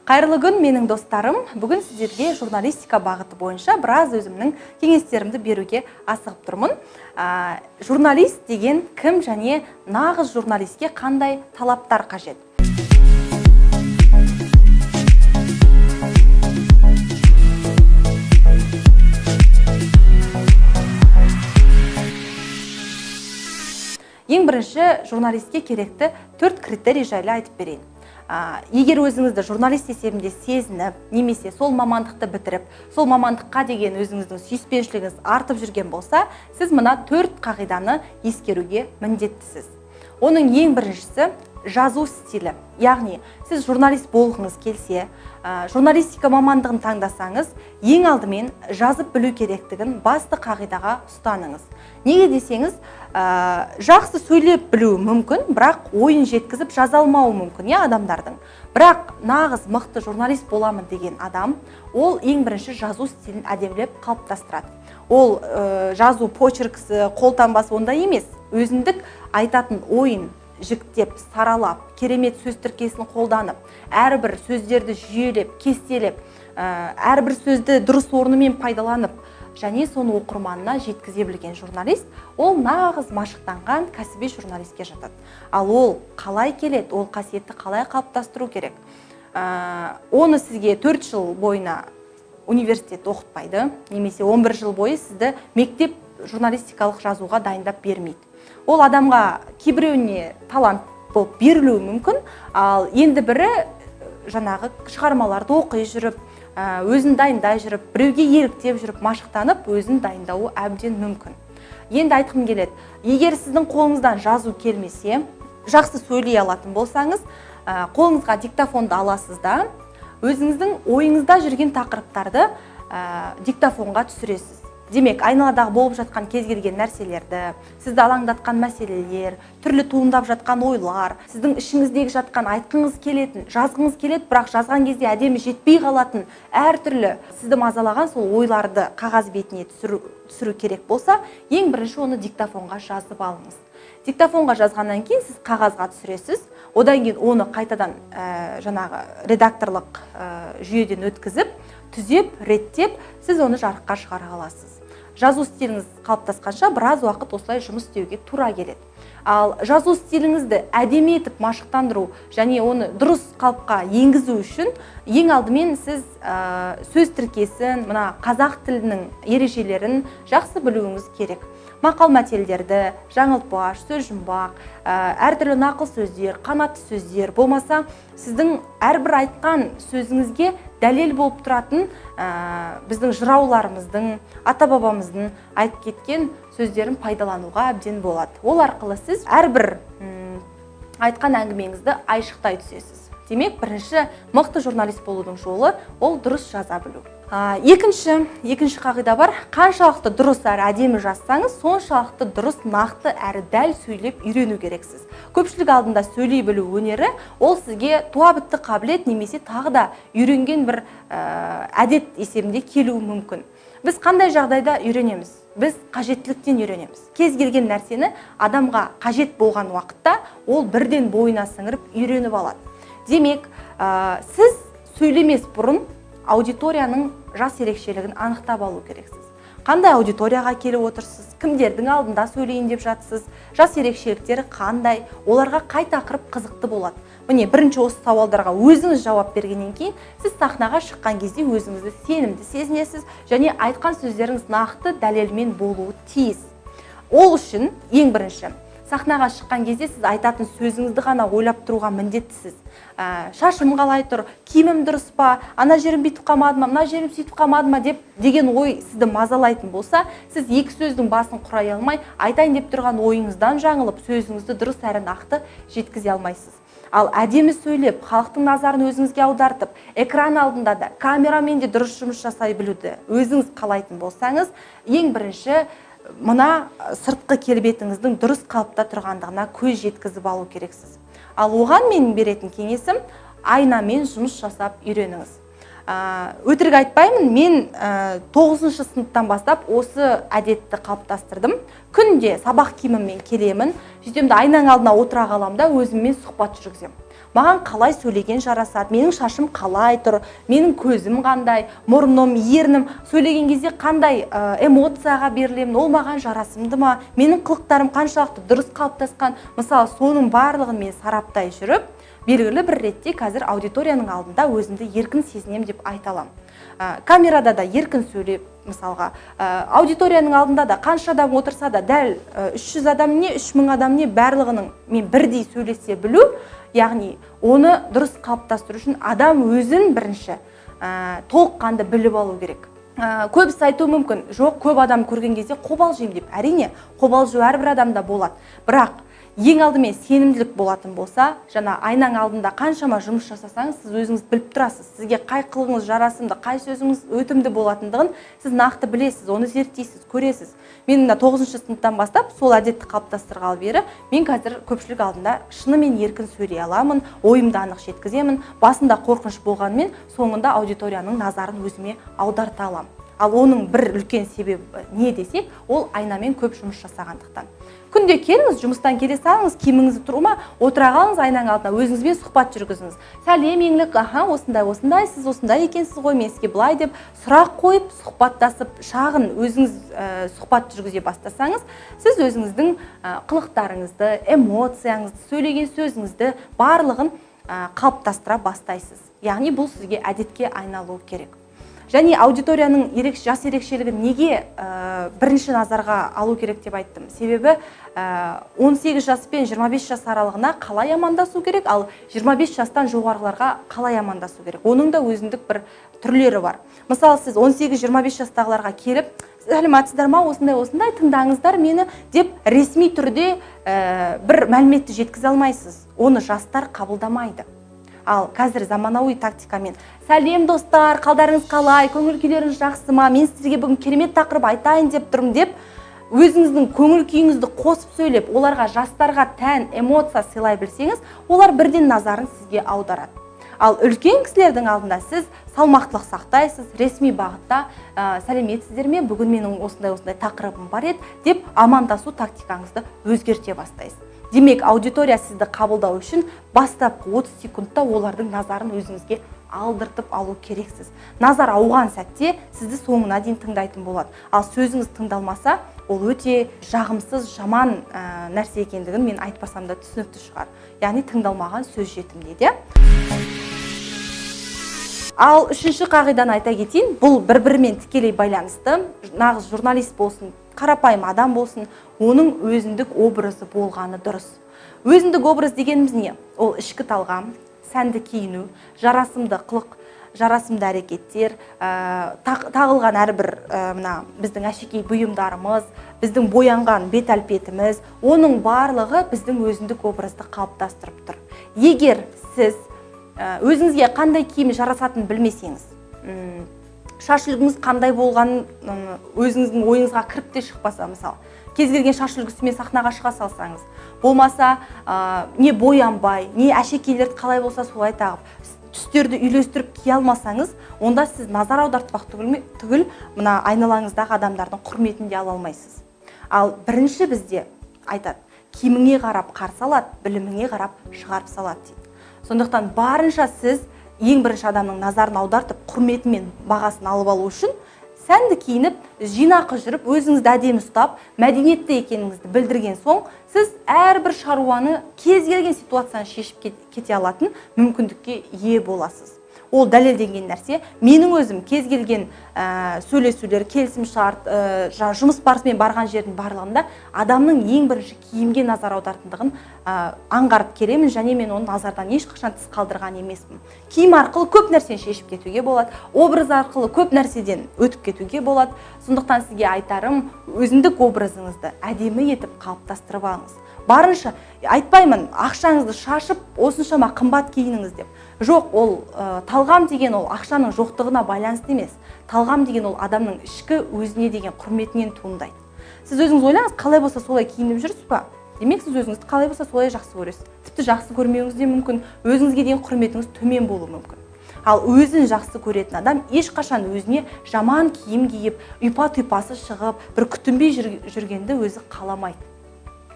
Қайырлы күн, менің достарым! Бүгін сіздерге журналистика бағыты бойынша біраз өзімнің кеңестерімді беруге асығып тұрмын. Журналист деген кім және нағыз журналистке қандай талаптар қажет? Ең бірінші журналистке керекті төрт критерий жайлы айтып берейін. Егер өзіңізді журналист есебінде сезініп немесе сол мамандықты бітіріп, сол мамандыққа деген өзіңіздің сүйіспеншілігіңіз артып жүрген болса, сіз мына төрт қағиданы ескеруге міндеттісіз. Оның ең біріншісі – жазу стилі. Яғни сіз журналист болғыңыз келсе, журналистика мамандығын таңдасаңыз, ең алдымен жазып білу керектігін басты қағидаға ұстаныңыз. Неге десеңіз, жақсы сөйлеп білуі мүмкін, бірақ ойын жеткізіп жаза алмауы мүмкін, иә, адамдардың. Бірақ нағыз мықты журналист боламын деген адам ол ең бірінші жазу стилін әдемілеп қалыптастырады. Ол жазу почеркісі, қолтаңбасы ондай емес, өзіндік айтатын ойын жіктеп, саралап, керемет сөз тіркесін қолданып, әрбір сөздерді жүйелеп, кестелеп, әрбір сөзді дұрыс орнымен пайдаланып және соны оқырманына жеткізе білген журналист ол нағыз машықтанған кәсіби журналистке жатады. Ал ол қалай келеді, ол қасиетті қалай қалыптастыру керек? Оны сізге 4 жыл бойына университет оқытпайды немесе 11 жыл бойы сізді мектеп журналистикалық жазуға дайындап бермейді. Ол адамға, кейбіреуіне талант болып берілуі мүмкін, ал енді бірі жаңағы шығармаларды оқи жүріп, өзін дайындай жүріп, біреуге еліктеп жүріп, машықтанып, өзін дайындауы әбден мүмкін. Енді айтқым келеді, егер сіздің қолыңыздан жазу келмесе, жақсы сөйлей алатын болсаңыз, қолыңызға диктофонды аласыз да, өзіңіздің ойыңызда жүрген тақырыптарды диктофонға түсіресіз. Демек, айналадағы болып жатқан кез келген нәрселерді, сізді алаңдатқан мәселелер, түрлі туындап жатқан ойлар, сіздің ішіңіздегі жатқан айтқыңыз келетін, жазғыңыз келеді, бірақ жазған кезде әдемі жетпей қалатын әртүрлі сізді мазалаған сол ойларды қағаз бетіне түсіру керек болса, ең бірінші оны диктофонға жазып алыңыз. Диктофонға жазғаннан кейін сіз қағазға түсіресіз. Одан кейін оны қайтадан жаңағы редакторлық жүйеден өткізіп, түзеп, реттеп, сіз оны жарыққа шығара аласыз. Жазу стиліңіз қалыптасқанша біраз уақыт осылай жұмыс істеуге тура келеді. Ал жазу стиліңізді әдемі етіп машықтандыру және оны дұрыс қалыпқа енгізу үшін ең алдымен сіз сөз тіркесін, мына қазақ тілінің ережелерін жақсы білуіңіз керек. Мақал мәтелдерді, жаңылтпаш, сөз жұмбақ, әртүрлі нақыл сөздер, қанатты сөздер, болмаса сіздің әрбір айтқан сөзіңізге дәлел болып тұратын біздің жырауларымыздың, ата бабамыздың айтып кеткен сөздерін пайдалануға әбден болады. Ол арқылы сіз әрбір айтқан әңгімеңізді айшықтай түсесіз. Демек, бірінші мықты журналист болудың жолы ол дұрыс жаза білу. Екінші қағида бар. Қаншалықты дұрыс әрі әдемі жазсаңыз, соншалықты дұрыс, нақты әрі дәл сөйлеп үйрену керексіз. Көпшілік алдында сөйлей білу өнері ол сізге туа бітті қабілет немесе тағы да үйренген бір әдет есебінде келуі мүмкін. Біз қандай жағдайда үйренеміз? Біз қажеттіліктен үйренеміз. Кез келген нәрсені адамға қажет болған уақытта ол бірден бойына сіңіріп, үйреніп алады. Демек, сіз сөйлемес бұрын аудиторияның жас ерекшелігін анықтап алу керексіз. Қандай аудиторияға келіп отырсыз, кімдердің алдында сөйлейін деп жатсыз, жас ерекшеліктері қандай, оларға қай тақырып қызықты болады? Міне, бірінші осы сауалдарға өзіңіз жауап бергеннен кейін сіз сахнаға шыққан кезде өзіңізді сенімді сезінесіз және айтқан сөздеріңіз нақты дәлелмен болуы тиіс. Ол үшін ең бірінші сахнаға шыққан кезде сіз айтатын сөзіңізді ғана ойлап тұруға міндеттісіз. Шашым қалай тұр, киімім дұрыс па, ана жерім бүйтіп қалмады ма, мына жерім сөйтіп қалмады ма деп деген ой сізді мазалайтын болса, сіз екі сөздің басын құрай алмай, айтайын деп тұрған ойыңыздан жаңылып, сөзіңізді дұрыс әрі нақты жеткізе алмайсыз. Ал әдемі сөйлеп, халықтың назарын өзіңізге аудартып, экран алдында да, камерамен де дұрыс жұмыс жасай білуді өзіңіз қалайтын болсаңыз, ең бірінші мына сыртқы келбетіңіздің дұрыс қалыпта тұрғандығына көз жеткізіп алу керексіз. Ал оған менің беретін кеңесім: айнамен жұмыс жасап үйреніңіз. Өтірік айтпаймын, мен тоғызыншы сыныптан бастап осы әдетті қалыптастырдым. Күнде сабақ киіміммен келемін, сөйтемін де, айнаның алдына отыра қаламын да, өзіммен сұхбат жүргіземін. Маған қалай сөйлеген жарасады, менің шашым қалай тұр, менің көзім қандай, мұрным, ернім, сөйлеген кезде қандай эмоцияға берілемін, ол маған жарасымды ма, менің қылықтарым қаншалықты дұрыс қалыптасқан. Мысалы, соның барлығын мен сараптай жүріп, белгілі бір ретте қазір аудиторияның алдында өзімді еркін сезінемін деп айта аламын. Камерада да еркін сөйлеп, мысалға, аудиторияның алдында да қанша адам отырса да, дәл 300 адам не, 3000 адам не, барлығының мен бірдей сөйлесе білу. Яғни оны дұрыс қалыптастыру үшін адам өзін бірінші толыққанды біліп алу керек. Көбісі айтуы мүмкін: «Жоқ, көп адам көрген кезде қобалжимын», – деп. Әрине, қобалжу әрбір адамда болады, бірақ ең алдымен сенімділік болатын болса, жаңа айнаң алдында қаншама жұмыс жасасаңыз, сіз өзіңіз біліп тұрасыз, сізге қай қылығыңыз жарасымды, қай сөзіңіз өтімді болатындығын сіз нақты білесіз, оны зерттейсіз, көресіз. Мен мына тоғызыншы сыныптан бастап сол әдетті қалыптастырғалы бері мен қазір көпшілік алдында шынымен еркін сөйлей аламын, ойымды анық жеткіземін. Басында қорқыныш болғанымен, соңында аудиторияның назарын өзіме аударта аламын. Ал оның бір үлкен себебі не десек, ол айнамен көп жұмыс жасағандықтан. Күнде келіңіз, жұмыстан келе салыңыз, киіміңізді тұр ма, отыра қалыңыз айнаның алдына, өзіңізбен сұхбат жүргізіңіз. «Сәлем, Еңлік, аха, осындай, осындай, сіз осындай екенсіз ғой, мен сізге былай», – деп сұрақ қойып, сұхбаттасып, шағын өзіңіз сұхбат жүргізе бастасаңыз, сіз өзіңіздің қылықтарыңызды, эмоцияңызды, сөйлеген сөзіңізді, барлығын қалыптастыра бастайсыз. Яғни бұл сізге әдетке айналуы керек. Және аудиторияның жас ерекшелігін неге бірінші назарға алу керек деп айттым? Себебі 18 жас пен 25 жас аралығына қалай амандасу керек, ал 25 жастан жоғарғыларға қалай амандасу керек, оның да өзіндік бір түрлері бар. Мысалы, сіз 18-25 жастағыларға келіп: «Сәлеметсіздер ма, осындай, осындай, тыңдаңыздар мені», – деп ресми түрде бір мәліметті жеткізе алмайсыз, оны жастар қабылдамайды. Ал қазір заманауи тактикамен: «Сәлем, достар, қалдарыңыз қалай, көңіл күйлеріңіз жақсы ма? Мен сіздерге бүгін керемет тақырып айтайын деп тұрмын», – деп, өзіңіздің көңіл күйіңізді қосып сөйлеп, оларға, жастарға тән эмоция сыйлай білсеңіз, олар бірден назарын сізге аударады. Ал үлкен кісілердің алдында сіз салмақтылық сақтайсыз, ресми бағытта «Сәлеметсіздер ме, бүгін менің осындай, осындай тақырыбым бар еді», – деп амандасу тактикаңызды өзгерте бастайсыз. Демек, аудитория сізді қабылдау үшін бастапқы 30 секундта олардың назарын өзіңізге алдыртып алу керексіз. Назар ауған сәтте сізді соңына дейін тыңдайтын болады. Ал сөзіңіз тыңдалмаса, ол өте жағымсыз, жаман нәрсе екендігін мен айтпасам да түсінікті шығар. Яғни тыңдалмаған сөз жетім дейді, иә. Ал үшінші қағиданы айта кетейін, бұл бір бірімен тікелей байланысты. Нағыз журналист болсын, қарапайым адам болсын, оның өзіндік образы болғаны дұрыс. Өзіндік образ дегеніміз не? Ол ішкі талғам, сәнді киіну, жарасымды қылық, жарасымды әрекеттер, тағылған әрбір мына біздің әшекей бұйымдарымыз, біздің боянған бет әлпетіміз, оның барлығы біздің өзіндік образды қалыптастырып тұр. Егер сіз өзіңізге қандай киім жарасатынын білмесеңіз, шаш үлгіңіз қандай болғанын өзіңіздің ойыңызға кіріп те шықпаса, мысалы, кез келген шаш үлгісімен сахнаға шыға салсаңыз, болмаса не боянбай, не әшекейлерді қалай болса солай тағып, түстерді үйлестіріп кие алмасаңыз, онда сіз назар аудартпақ түгіл, мына айналаңыздағы адамдардың құрметін де ала алмайсыз. Ал бірінші бізде айтады: «Киіміңе қарап қарсы алады, біліміңе қарап шығарып салады», – дейді. Сондықтан барынша сіз ең бірінші адамның назарын аудартып, құрметі мен бағасын алып алу үшін сәнді киініп, жинақы жүріп, өзіңізді әдемі ұстап, мәдениетті екеніңізді білдірген соң, сіз әрбір шаруаны, кез келген ситуацияны шешіп кете алатын мүмкіндікке ие боласыз. Ол дәлелденген нәрсе. Менің өзім кез келген сөйлесулер, келісімшарт, жаңа жұмыс барысымен барған жердің барлығында адамның ең бірінші киімге назар аударатындығын аңғарып келемін және мен оны назардан ешқашан тыс қалдырған емеспін. Киім арқылы көп нәрсені шешіп кетуге болады, образ арқылы көп нәрседен өтіп кетуге болады. Сондықтан сізге айтарым: өзіндік образыңызды әдемі етіп қалыптастырып алыңыз барынша. Айтпаймын, ақшаңызды шашып, осыншама қымбат киініңіз деп. Жоқ, ол талғам деген ол ақшаның жоқтығына байланысты емес. Талғам деген ол адамның ішкі өзіне деген құрметінен туындайды. Сіз өзіңіз ойлаңыз: қалай болса солай киініп жүрсіз ба, демек, сіз өзіңізді қалай болса солай жақсы көресіз. Тіпті жақсы көрмеуіңіз де мүмкін, өзіңізге деген құрметіңіз төмен болуы мүмкін. Ал өзін жақсы көретін адам ешқашан өзіне жаман киім киіп, ұйпа тұйпасы шығып, бір күтінбей жүргенді өзі қаламайды.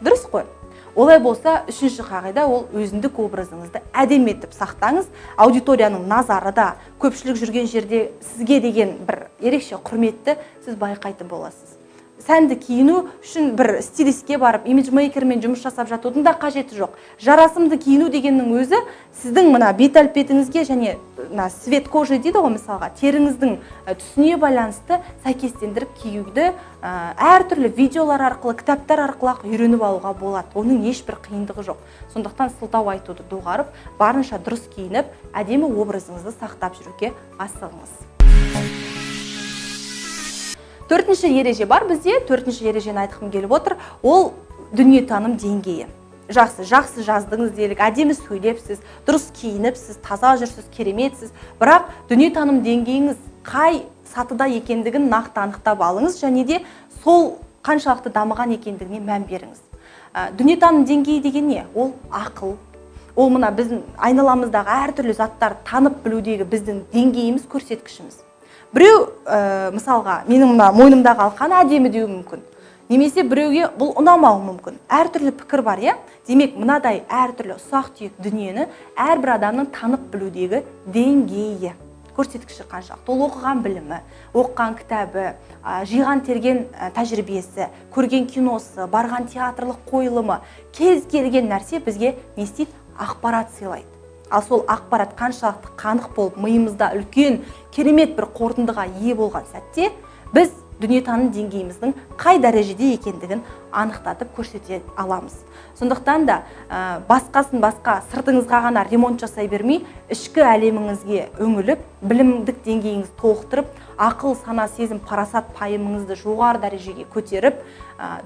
Дұрыс қой? Олай болса, үшінші қағида — ол өзіндік образыңызды әдемі етіп сақтаңыз. Аудиторияның назары да, көпшілік жүрген жерде сізге деген бір ерекше құрметті сіз байқайтын боласыз. Сәнді киіну үшін бір стилистке барып, имиджмейкермен жұмыс жасап жатудың да қажеті жоқ. Жарасымды киіну дегеннің өзі сіздің мына бет әлпетіңізге және мына цвет кожи дейді ғой, мысалға, теріңіздің түсіне байланысты сәйкестендіріп киюді әртүрлі видеолар арқылы, кітаптар арқылы ақ үйреніп алуға болады. Оның ешбір қиындығы жоқ. Сондықтан сылтау айтуды доғарып, барынша дұрыс киініп, әдемі образыңызды сақтап жүруге асығыңыз. Төртінші ереже бар бізде. Төртінші ережені айтқым келіп отыр. Ол дүниетаным деңгейі. Жақсы, жақсы жаздыңыз делік, әдемі сөйлепсіз, дұрыс киініпсіз, таза жүрсіз, кереметсіз, бірақ дүниетаным деңгейіңіз қай сатыда екендігін нақты анықтап алыңыз және де сол қаншалықты дамыған екендігіне мән беріңіз. Дүниетаным деңгейі деген не? Ол ақыл, ол мына біздің айналамыздағы әртүрлі заттарды танып білудегі біздің деңгейіміз, көрсеткішіміз. Біреу мысалға, менің мына мойнымдағы алқаны әдемі деуі мүмкін немесе біреуге бұл ұнамауы мүмкін. Әртүрлі пікір бар, иә. Демек, мынадай әртүрлі ұсақ түйек дүниені әрбір адамның танып білудегі деңгейі, көрсеткіші қаншалықты, ол оқыған білімі, оқыған кітабы, жиған терген тәжірибесі, көрген киносы, барған театрлық қойылымы, кез келген нәрсе бізге не істейді? Ақпарат сыйлайды. Ал сол ақпарат қаншалықты қанық болып, миымызда үлкен керемет бір қорытындыға ие болған сәтте біз дүниетаным деңгейіміздің қай дәрежеде екендігін анықтатып көрсете аламыз. Сондықтан да басқасын басқа, сыртыңызға ғана ремонт жасай бермей, ішкі әлеміңізге үңіліп, білімдік деңгейіңізді толықтырып, ақыл, сана, сезім, парасат, пайымыңызды жоғары дәрежеге көтеріп,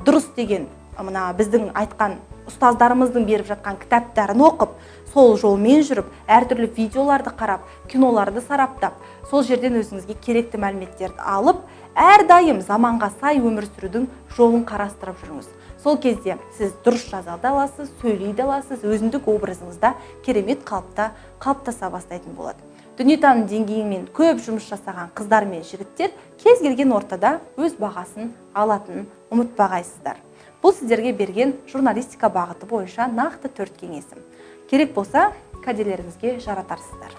дұрыс деген мына біздің айтқан ұстаздарымыздың беріп жатқан кітаптарын оқып, сол жолмен жүріп, әртүрлі видеоларды қарап, киноларды сараптап, сол жерден өзіңізге керекті мәліметтерді алып, әрдайым заманға сай өмір сүрудің жолын қарастырып жүріңіз. Сол кезде сіз дұрыс жаза да аласыз, сөйлей де аласыз, өзіндік образыңыз да керемет қалыпта қалыптаса бастайтын болады. Дүниетаным деңгейімен көп жұмыс жасаған қыздар мен жігіттер кез келген ортада өз бағасын алатынын ұмытпағайсыздар. Бұл сіздерге берген журналистика бағыты бойынша нақты төрт кеңесім. Керек болса, кәделеріңізге жаратарсыздар.